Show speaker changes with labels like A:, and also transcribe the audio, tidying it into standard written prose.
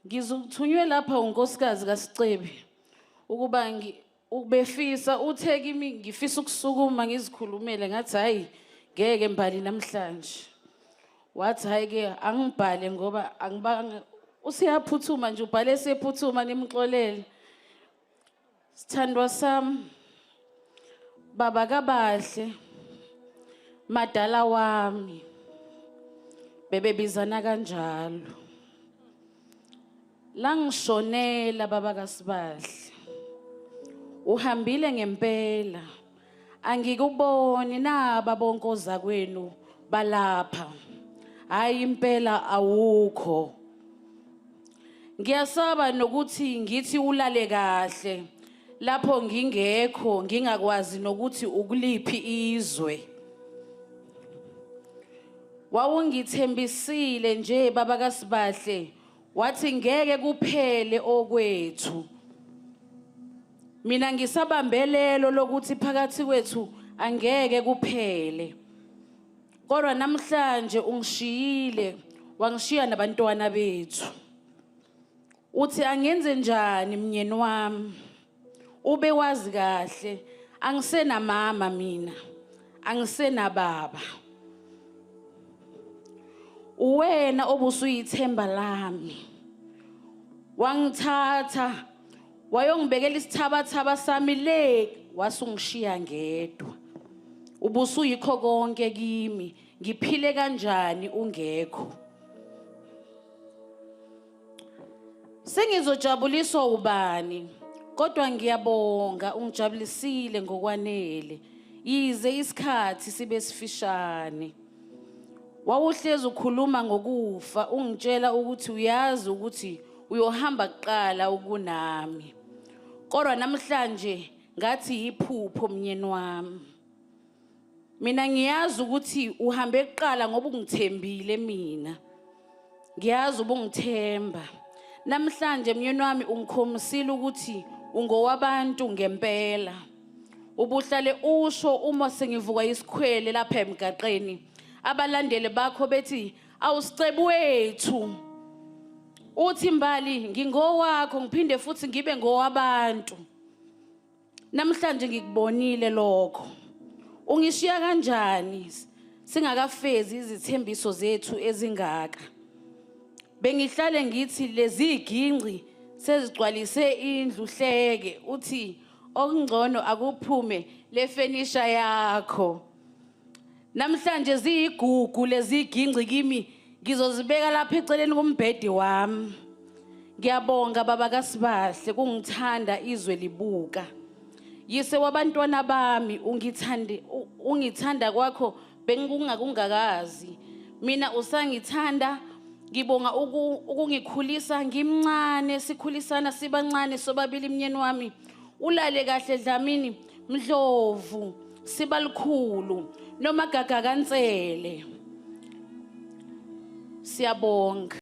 A: Ngizothunywe lapha unkosikazi kaSicebi ukuba ubefisa uthe kimi ngifisa ukusukuma ngizikhulumele ngathi hayi ngeke mbali namhlanje. Wathi hayi ke angibhale ngoba angibanga usiyaphuthuma nje ubhale sephuthuma nimxolele. Sithandwa sami baba kabahle madala wami bebebizana kanjalo langishonela baba kaSibahle uhambile ngempela angikuboni naba bonke ozakwenu balapha hayi impela awukho Ngiyasaba nokuthi ngithi ulale kahle lapho ngingekho ngingakwazi nokuthi ukuliphi izwe. Wawungithembisile nje baba kaSibahle wathi ngeke kuphele okwethu. Mina ngisabambelelo lokuthi phakathi kwethu angeke kuphele. Kodwa namhlanje ungishiyile wangishiya nabantwana bethu. Uthi angenze njani mnyeni wami? Ube wazi kahle angisenamama mina. Angisenababa. Uwena obusuyithemba lami. Wangithatha wayongibekela isithabathaba sami le wasungishiya ngedwa. Ubusuyikho konke kimi, ngiphile kanjani ungekho? Sengizojabuliswa ubani? Kodwa ngiyabonga ungijabulisile ngokwanele. Yize isikhathi sibe sifishane. Wawuhlezi ukhuluma ngokufa ungitshela ukuthi uyazi ukuthi uyohamba kuqala ukunami. Kodwa namhlanje ngathi yiphupho mnyeni wami. Mina ngiyazi ukuthi uhambe kuqala ngoba ungithembile mina. Ngiyazi ubungithemba. Namhlanje mnyeni wami ungikhomisile ukuthi ungowabantu ngempela. Ubuhlale usho uma sengivuka isikhwele lapha emgaqeni. Abalandeli bakho bethi awusicebu wethu. Uthi Mbali ngingowakho ngiphinde futhi ngibe ngowabantu. Namhlanje ngikubonile lokho. Ungishiya kanjani singakafezi izithembiso zethu ezingaka? Bengihlale ngithi lezi gingci sezigcwalise indlu hleke uthi okungcono akuphume lefenisha yakho. Namhlanje ziyigugu lezi gingci kimi ngizozibeka lapha eceleni kombhedi wami. Ngiyabonga baba kaSibahle kungithanda izwe libuka. Yise wabantwana bami ungithande ungithanda kwakho bengikungakungakazi. Mina usangithanda ngibonga ukungikhulisa ngimncane sikhulisana sibancane sobabili mnyeni wami. Ulale kahle Dlamini Mdlovu Sibalikhulu noma Gaga kaNsele. Siyabonga.